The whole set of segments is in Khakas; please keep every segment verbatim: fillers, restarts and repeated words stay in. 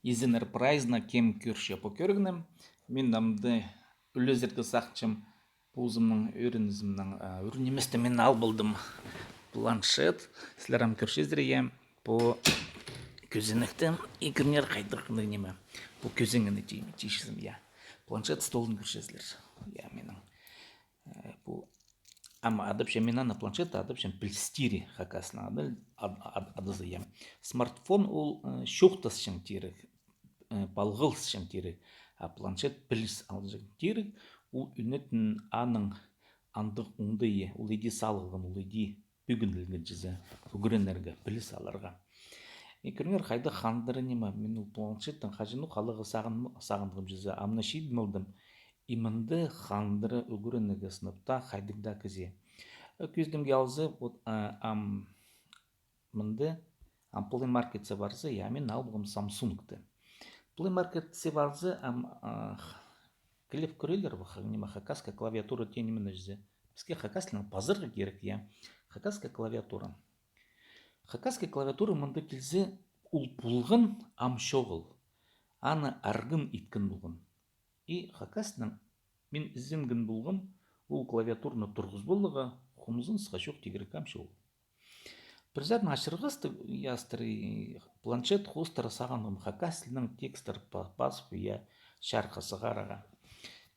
Изеннер прайзына, кем кӧрче пу кӧрігні. Мин амды ӱлезерге сағынчам позымның ӧрінізімнең, а, ӧрінместең мин алып алдым планшет. Сірер ам кӧрчезер, я, пу кӧзенекті. И кӧріңер, хайдағ ниме. Пу кӧзенекті тиим, тиим, я. Планшет столын кӧрчезер. Я, минің Э, пу, ам адапчам мин аны планшет, адапчам пілістіре хакаснаң ады, ад-, ад-, адазы, я. Смартфон ол, э, чоохтасчаң тиріг, э, палғалысчаң тиріг, а планшет піліс алҷаң тиріг, ол ӱнетін аның андағ оңдайы, ол иди салылған, ол иди пӱгінілген чізе, ӱгренерге, піліс аларға. И кӧріңер, хайдағ хандыра ниме, мин ол планшеттең хаҷанох аларға сағын-, сағынғам чізе, ам на чидім алдым. И мында хандыра ӱгренерге сынап та, хайдағ даа кізее. Э, кӧзідімге алза, вот, а, ам мында, ам Play Market-се парза, я, мин алғам Samsung-ты. Play Market-се парза, ам, а, х-, киліп кӧрерлер, ха-, ниме, хакасская клавиатура теен ниме чізе. Піске хакас тілінең пазарға кирек, я. Хакасская клавиатура. Хакасская клавиатура мында килзе, ол полған, ам чоғыл. Аны арғын иткен полған. И хакаснаң мин ізенген полғам, ол клавиатураны турғызып аларға, хомзынысха чох тигірек, ам чоғыл. Пір саринаң ачырғастығ, я, сірер, и планшет хоостыра сағынғам хакас тілінең текстер па-, пазып, я, чарыхха сығарарға.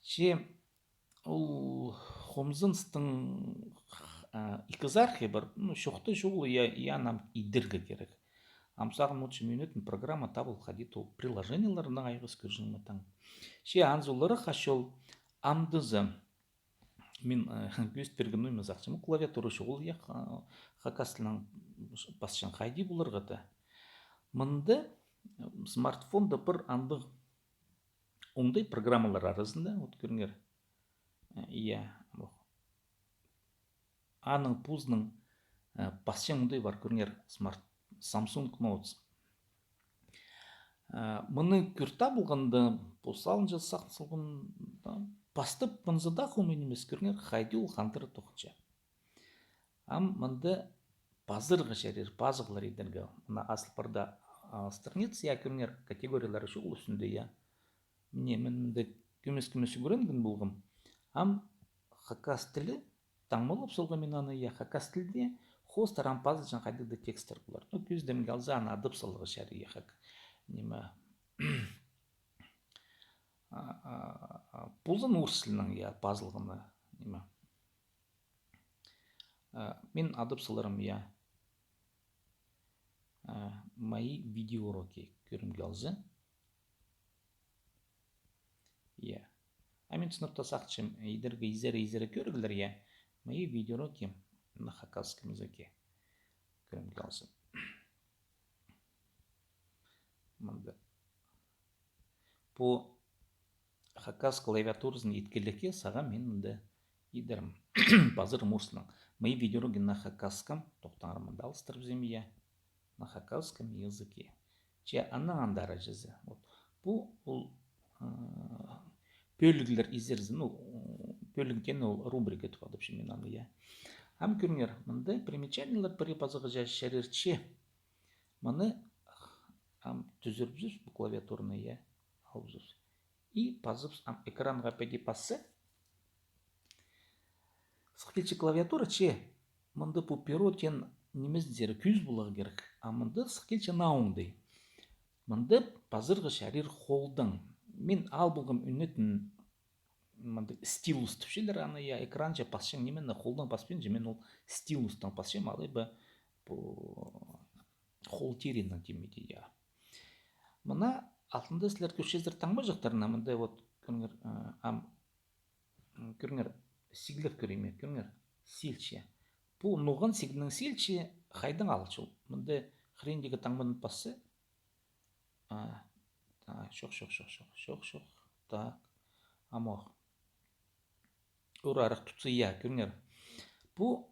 Че ол хомзыныстың, а, ікі сархы пар, ну, чоохта чоғыл, я, я, ам идерге кирек. Ам сағынчам, ӱнетін программа табыл, хайди-да ол приложениелернең айғас кӧрҷең ме таң. Че анзы олар хачол амдызы. Мин, э, кӧзіт пирген, ну, ниме сағынчам, клавиатура чоғыл, я, ха-, хакас тілінең пасчаң, хайди поларға да. Мында, м, смартфонда пір андағ оңдай программалар аразында, вот кӧріңер. Э, я, ох. Аның позының, э, пасчаң оңдай пар, кӧріңер, смарт-, Samsung Notes. Э, мыны кӧр табылғанда, пу салынҷа сах салған, да, пастап мынзы даа хомай нимес, кӧріңер, хайди ол хандыра тоғынча. Ам мында пазарға чарир, пазығлар идерге. Мына азыл парда, а, страница, я, кӧріңер, категориялары чоғыл ӱстӱнде, я. Міне, мин мында кӧмес-кӧмес ӱгренген полғам. Ам хакас тілі, таңмалап салғам мин аны, я, хакас тілде хоостыра ам пазылҷаң хайдағ-да текстер полар. Ну, кӧзідімге алза, аны адап саларға чарир, я, хак-, ниме, а, а, а, позының орыс тілінең, я, пазылғаны, ниме. А, мин адап саларым, я. А, мои видеоуроки, кӧрімге алза. Я. А мин сынап та сағынчам, идерге изере-изере кӧріглер, я. Мои видеоуроки на хакасском языке. Кӧрімге алза. Мында. Пу хакас клавиатуразын иткелеке сағам мин мында идерім. Пазырым орыс тілінең. Мои видеоуроки на хакасском. Тохтаңар, мында алыстырыбызам, я. На хакасском языке. Че аннаң андары чізе. Вот. Пу ол, а, пӧліглер изерзе, ну, пӧліг теен ол рубрика тіп адапчам мин аны, я. Ам кӧріңер, мында примечаниелер пірее пазарға ча-, чарир, че. Мыны ам тӱзірібізіп, пу клавиатураны, я, алыбызып. И пазып, ам экранға піди пасса. Сых килче клавиатура, че. Мында пу перо теен нимезін сірер кӧзіт поларға кирек. А мында сых килче наа оңдай. Мында пазарға чарир холдаң. Мин ал полғам ӱнетін мындағ стилус тіпчелер аны, я, экранҷа пасчаң нимені холдаң паспинчам, мин ол стилустаң пасчам, алай ба пу хол тирінең тимеди, я. Мына алтында сірер кӧрчезер таңмаҷахтарны, мында вот, кӧріңер, э, ам, м, кӧріңер, сиглеп кӧрим, кӧріңер, силче. Пу ноған сигнең силче хайдаң алча ол? Мында хыриндағы таңмадаң пасса, А, та, чох, чох, чох, чох, чох, чох. Так. Амох. Урарах тутса, я, кӧріңер. Пу,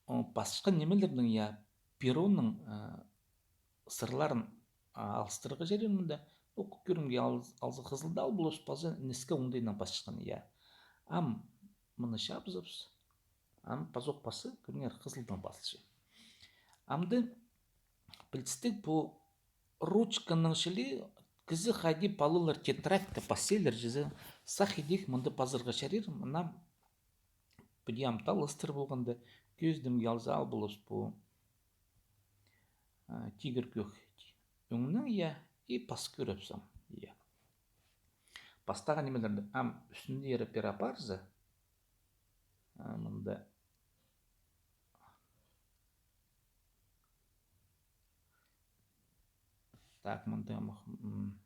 о, пасчатхан нимелернің, я, пероның, а, сырларын, а, алыстырарға чарир мында. Ну, кӧрімге ал-, алза хызылды ал полыс, паза ніске оңдайнаң пасчатхан, я. Ам мыны чабызыбыс. Ам пазох пасса, кӧріңер, хызылдаң пазылча. Амды пілдістіг пу ручканың чіли кізі хайди палалар тетрадьта пасчалар чізе, сах идӧк мында пазарға чарир, мына піди ам талластыр полғанда, кӧзідімге алза, ал полыс пу, а, тигір кӧк ӧңнең, я, и пас кӧріпсің, я. Пастағы нимелерді ам ӱстӱнде ирі пеер апарза, а, мында. Так, мында ам, м.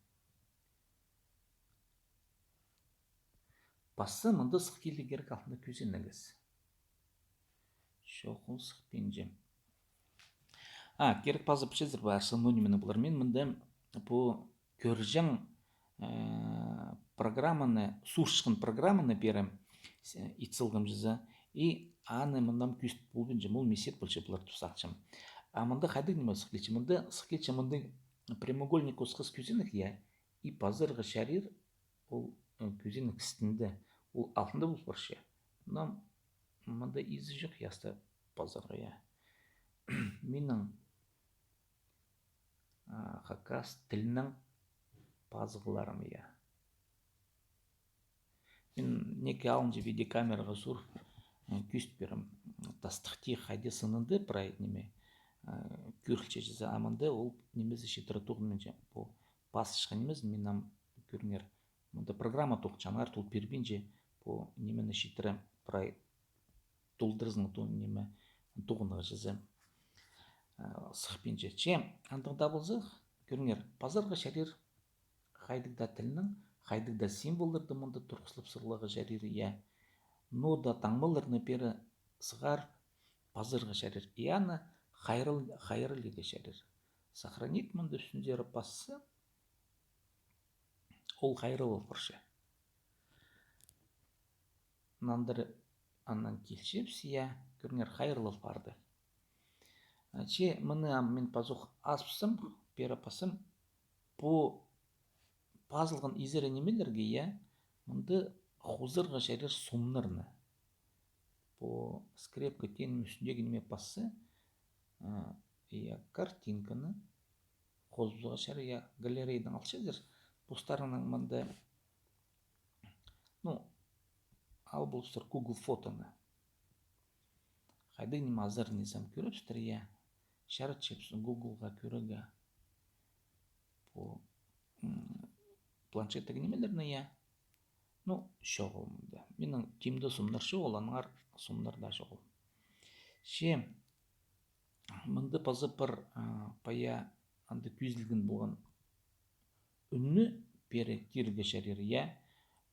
Пасса, мында сых килерге кирек алтында кӧзенегіс. Чоғыл, сыхпинча. А, кирек пазып чӧзер бе, арса, ну, ниме полар. Мин мында пу кӧрҷең, э, программаны, сурчатхан программаны пеер ит салғам чізе. И аны мында кӧзіт полбинчам, ол мисет полча полар тіп сағынчам. А мында хайдағ ниме сых килче? Мында сых килче, мында прямоугольник осхас кӧзенек, я, и пазарға чарир ол, э, кӧзенек істінде. Ол алтында пол парча. Но мында изі чох, я, аста пазарға, я. Минің, а, хакас тілінің пазығларым, я. Мин неке алынҷа видеокамераға сурып, э, кӧзіт пирем. Тастыхти хайди сынында прай ниме, э, кӧрілче чізе, а мында ол нимезі читіре тоғынминча. Пу пасчатхан нимезін мин ам, кӧріңер. Мында программа тоғынча, аннаңар ол пирбинче пу нимені читіре прай толдыразынаң ту ниме тоғынарға чізе, э, сыхпинча. Че андағ даа полза, кӧріңер, пазарға чарир хайдағ даа тілнің, хайдағ даа символларды мында турғыслап сырларға чарир, я. Нода таңмаларны пеер сығарып пазарға чарир. И аны хайрал-, хайраллирға чарир. Сохранить мында ӱстӱнзер пасса, ол хайраллал парча. Нандыр аннаң килчебіс, я, кӧріңер, хайраллал парды. А, че мыны ам мин пазох азыбысчам, пеер пазам, пу пазылған изере нимелерге, я, мында хозарға чарир сомнарны. Пу скрепка теен ӱстӱндегі ниме пасса, а, я, картинканы хозарға чарир, я, галереядаң алчазар. Постарыңнаң мында, ну, ал полыстыр Google фотоны. Хайдағ ниме азар низам кӧрібістір, я. Чаратчабыс Гуглға кӧрерге пу, м, планшеттегі нимелерні, я. Ну, чоғыл мында. Минің тимде сомнар чоғыл, аннаңар сомнар даа чоғыл. Че мында паза пір, а, пая анда кӧзіділген полған ӱнні пеер кирерге чарир, я.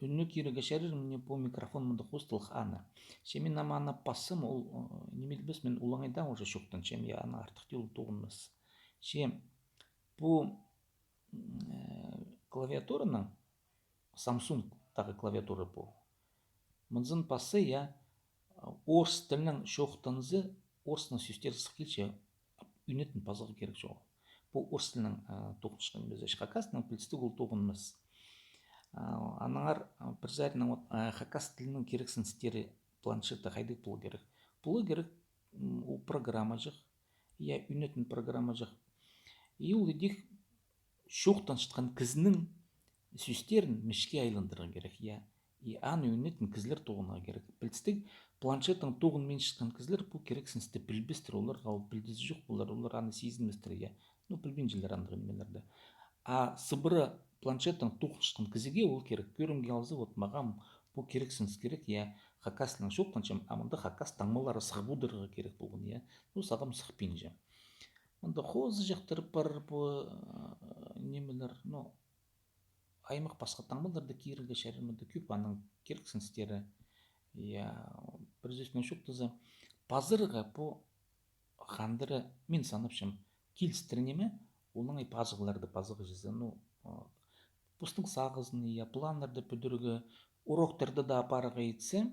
Ӱнні кирерге чарир, мына пу микрофон мында хостылых аны. Че мин ам аны пассам, ол, э, нимелбес, мин олаңай даа уже чоохтанчам, я, аны артых тее ол тоғынмас. Че пу, м, э, клавиатураның, Samsung-тағы клавиатура пу. Мынзын пасса, я, орыс тілінең чоохтанза, орысның сӧстері сых килче, ӱнетін пазарға кирек чоғыл. Пу орыс тілінең, а, тоғынчатхан нимес, хакастың пілдістіг ол тоғынмас. А, аннаңар, а, пір саринаң, вот, а, хакас тілінің кирексіністері планшетте хайдағ поларға кирек? Поларға кирек, м, ол программаҷах, я, ӱнетін программаҷах. И ол идӧк чоохтанчатхан кізінің сӧстерін мічікке айландырарға кирек, я. И аны ӱнетін кізілер тоғынарға кирек. Пілдістіг, планшеттең тоғынминчатхан кізілер пу кирексіністі пілбестер, оларға ол пілдізі чох полар, олар аны сизінместер, я. Ну, пілбинчелер андағ нимелерді. А сыбыра планшеттең тоғынчатхан кізіге ол кирек. Кӧрімге алза, вот, мағаа пу кирексініс кирек, я, хакас тілінең чоохтанчам, а мында хакас таңмалары сығып одырарға кирек полған, я. Ну, сағам сыхпинча. Мында хозыҷахтар пар, пу, э, нимелер, ну, аймах пасха таңмаларды кирерге чарир, мында кӧп аның кирексіністері. Я, пір сӧснең чоохтаза, пазарға пу хандыра, мин санапчам, килістіре ниме, олаңай пазығларды пазарға чізе, ну, а, постың сағызын, я, планнарды пӱдірерге, уроктарны даа апарарға итсе,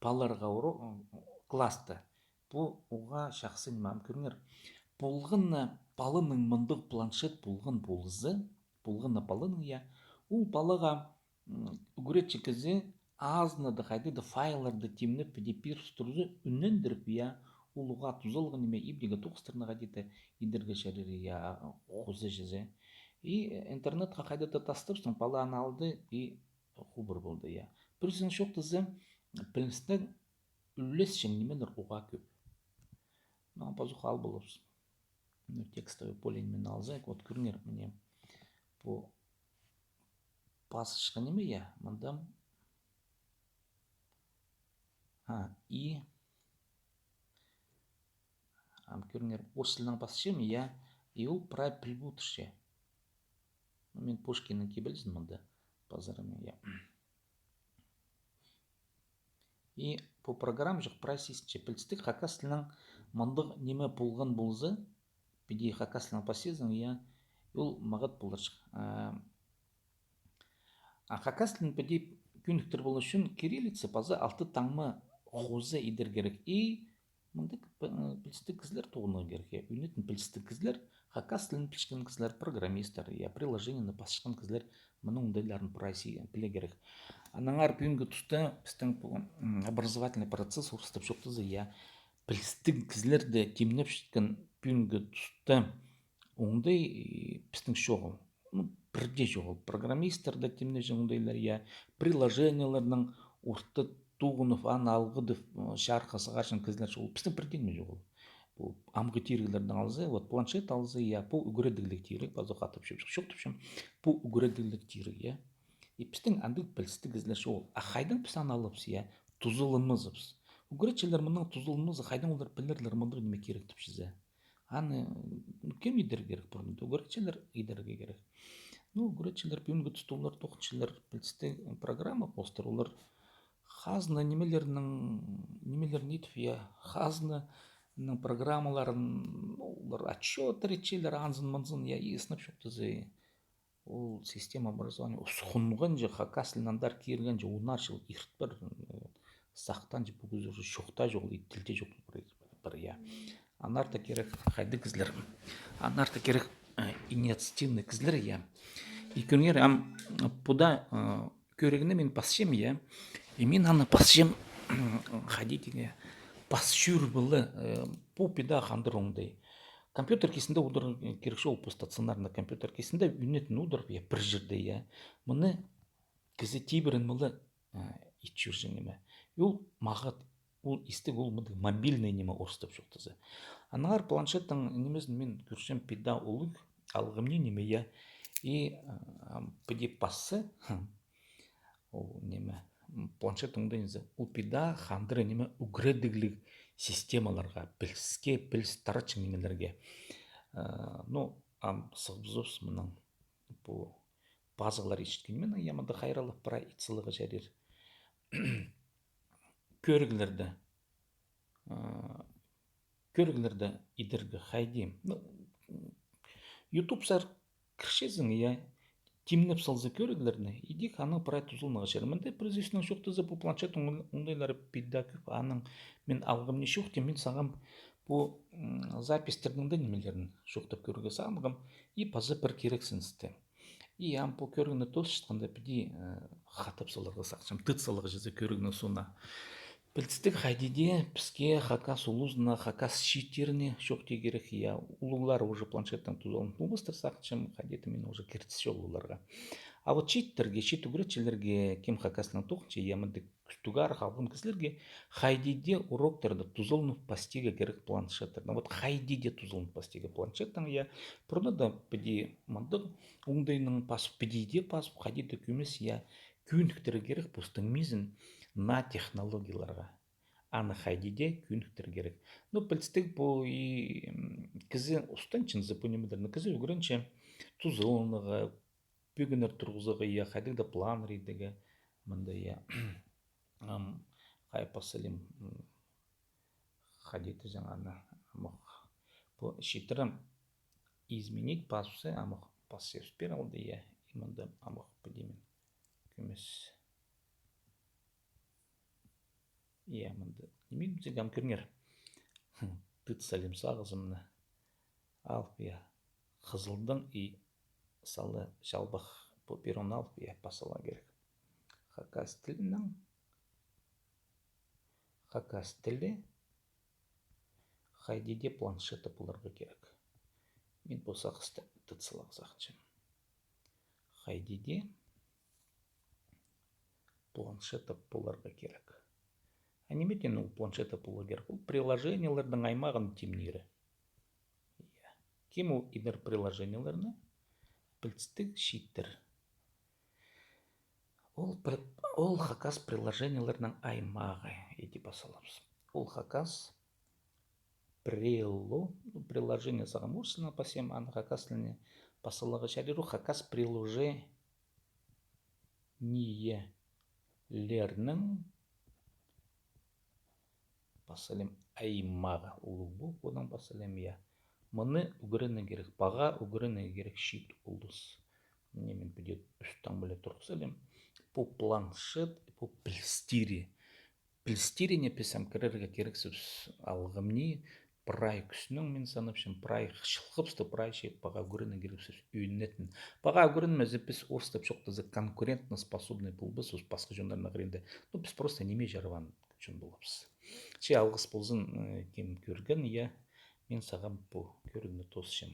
палаларға уро-, м, класста. Пу уғаа чахсы ниме, ам кӧріңер. Полған на паланың мындағ планшет полған полза, полған на паланың, я, ол палаға, м, ӱгретчі кізі азынада хайди-да файлларды тимнеп, піди пиріс турза, ӱннендіріп, я, ол уғаа тузалығ ниме, ибдегі тоғыстарны хайди-да идерге чарир, я, хоза чізе. И интернетке хайди-да тастапсың, пала аны алды, и хубар полды, я. Пір сӧснең чоохтаза, пілістіг ӱлесчең нимелер уғаа кӧп. Ну, пазох ал поларбыс. Ну, текстовый поле ниме алза, вот кӧріңер, мына пу пасчатхан ниме, я, мында. А, и, ам кӧріңер, орыс тілінең пасчам, я, и ол прай пілбин турча. Ну, мин Пушкиннің кибелізін мында пазарым, я. И пу программаҷах прай сизінче, пілістіг хакас тілінең мындағ ниме полған полза, піди хакас тілінең пассазың, я, ол мағат поларҷых. А, а хакас тілін піди кӧніктіріп алар ӱчӱн кириллица паза алты таңма хоза идер кирек. И мындағ п-, пілістіг кізілер тоғынарға кирек, я. Ӱнетін пілістіг кізілер, хакас тілін пілчеткен кізілер, программисттер, я, приложениені пасчатхан кізілер, мының оңдайларын прай сі-, пілер кирек. Аннаңар пӱӱнгі туста пістің пу, м, образовательный процесс орыстап чоохтаза, я, пілістіг кізілерні тимнепчеткен пӱӱнгі туста оңдай, э, пістің чоғыл. Ну, пірдее чоғыл. Программисттер дее тимнеҷең оңдайлар, я, приложениелернің орта тоғынып, аны алғыдып, ы, чарыхха сығарҷаң кізілер чоғыл. Пістің пірдее ниме чоғыл. Пу амғы тиріглердең алза, вот планшет алза, я, пу ӱгредігліг тиріг, пазох атап чоохтапчам, пу ӱгредігліг тиріг, я. И пістің андағ пілістіг кізілер чоғыл. А хайдаң піс аны аларбыс, я, тузаланмазыбыс. Ӱгретчілер мының тузаланмаза, хайдаң олар пілерлер мындағ ниме кирек тіп чізе. Аны, ну, кем идер кирек пурнада? Ӱгретчілер идерге кирек. Ну, ӱгретчілер пӱӱнгі туста олар тоғынчалар пілістіг программа хоостыра, олар хазна нимелернің, нимелерін итіп, я, хазнаның программаларын, ну, олар отчёттар итчелер, анзын-мынзын, я, и сынап чоохтаза, ол система образования усхунғанҷа, хакас тілін андар киргенҷе, он ар чыл ирт пар, э, сахтанҷа, пу кӱзі уже чоохта чоғыл, и тілде чоғыл пар, пар, я. Аннаңар даа кирек хайдағ кізілер. Аннаңар даа кирек, э, инициативный кізілер, я. И кӧріңер, ам, пу даа, э, кӧрігні мин пасчам, я. И мин аны пасчам, хайди тигі, пас чӧр пала, э, пу піди хандыр оңдай. Компьютер кистінде одырарға кирек чоғыл, пу стационарный компьютер кистінде ӱнетін одырып, я, пір чирде, я. Мыны кізі тибірен пала, а, ит чӧрҷең ниме. И ол мағат, ол истіг, ол мындағ мобильный ниме орыстап чоохтаза. Аннаңар планшеттің нимезін мин кӧрчем, піди улуғ, алғым ни ниме, я. И, а, піди пасса, ол ниме, м, планшет оңдайынза, ол піди хандыра ниме ӱгредігліг системаларға, піліске, піліс таратчаң нимелерге. А, ну, ам сығыбызыбыс мынаң. Пу пазығлар итчеткен ниме, я, мында хайраллап прай ит саларға чарир. Кӧріглерді, а, кӧріглерді идерге хайди. Ну, ютубсар кірчезің, я, тимнеп салза кӧріглерні, идӧк аның прай тузаланарға чарир. Мында пір сӧснең чоохтаза, пу планшет оң-, оңдайлары піди кӧп, аның мин алғым ни чох тим, мин сағам пу, м, записьтернің дее нимелерін чоохтап кӧрерге сағынғам, и паза пір кирексіністі. И ам пу кӧрігні тоосчатханда піди, э, хатап саларға сағынчам, тыт саларға чізе кӧрігнің соонаң. Пілдістіг, хайди дее піске, хакас улузына, хакас чииттеріне чоохтирға кирек, я, улуғлар уже планшеттең тузаланып полбастар сағынчам, хайди дее мин уже киртіс чоғыл оларға. А вот чииттерге, чиит ӱгретчілерге, кем хакас тілінең тоғынча, я, мындағ кӱстіг арығ алған кізілерге хайди дее уроктарда тузаланып пастирға кирек планшеттернең. Вот хайди дее тузаланып пастирға планшеттең, я. Пурнада піди мындағ оңдайнаң пазып, піди дее пазып, хайди дее кӧмес, я, кӧніктірерге кирек постың мизін наа технологияларға. Аны хайди дее кӧніктірерге кирек. Ну, пілдістіг, пу и, м, кізі устанчатса пу нимелерні, кізі ӱгренче тузаланарға, пӧгіннер турғызарға, я, хайдағ-да планнар идерге, мында, я, ам, хай пас салим, м, хайди тіҷең аны, амох. Пу читіре изменить пазыпса, амох пас сӧс пир алды, я, и мында амох піди мин кӧмес. Я, мында. Ниме тіҷең, ам кӧріңер. Тыт салим сағызымны. Алып, я. Хызылдаң и сала чалбах пу пероны алып, я, пас саларға кирек. Хакас тілінең. Хакас тілі. Хайди дее планшетте поларға кирек. Мин пу сағысты тыт саларға сағынчам. хайди дее планшета поларға кирек. А ниме теен ол планшета поларға кирек? Ол приложениелернің аймағын тимнирі. Кем ол идер приложениелерні? Пілдістіг чииттер. Ол, ол хакас приложениелернің аймағы, иди пас салабыс. Ол хакас прило-, приложение сағам орыс тіліне пасчам, аны хакас тіліне пас саларға чарир, хакас приложениелернің пас салим аймағы, улуғ буквадаң пас салим, я. Мыны ӱгренерге кирек, паға ӱгренерге кирек чиит улус. Мына мин піди ӱстӱн піле турғыс салим. Пу планшет, пу пілістире. Пілістире не піс ам кірерге кирексібіс алғым ни, прай кӱснең мин санапчам, прай чылғыбысты, прай чиит паға ӱгренерге кирексібіс ӧнетін. Паға ӱгренмезек, піс орыстап чоохтаза конкурентноспособный полбаспыс пасха чоннарнаң кіргенде. Ну, піс просто ниме чарабаан чон поларбыс. Че алғыс ползын, э, кем кӧрген, я, мин сағам пу кӧрігні тоосчам.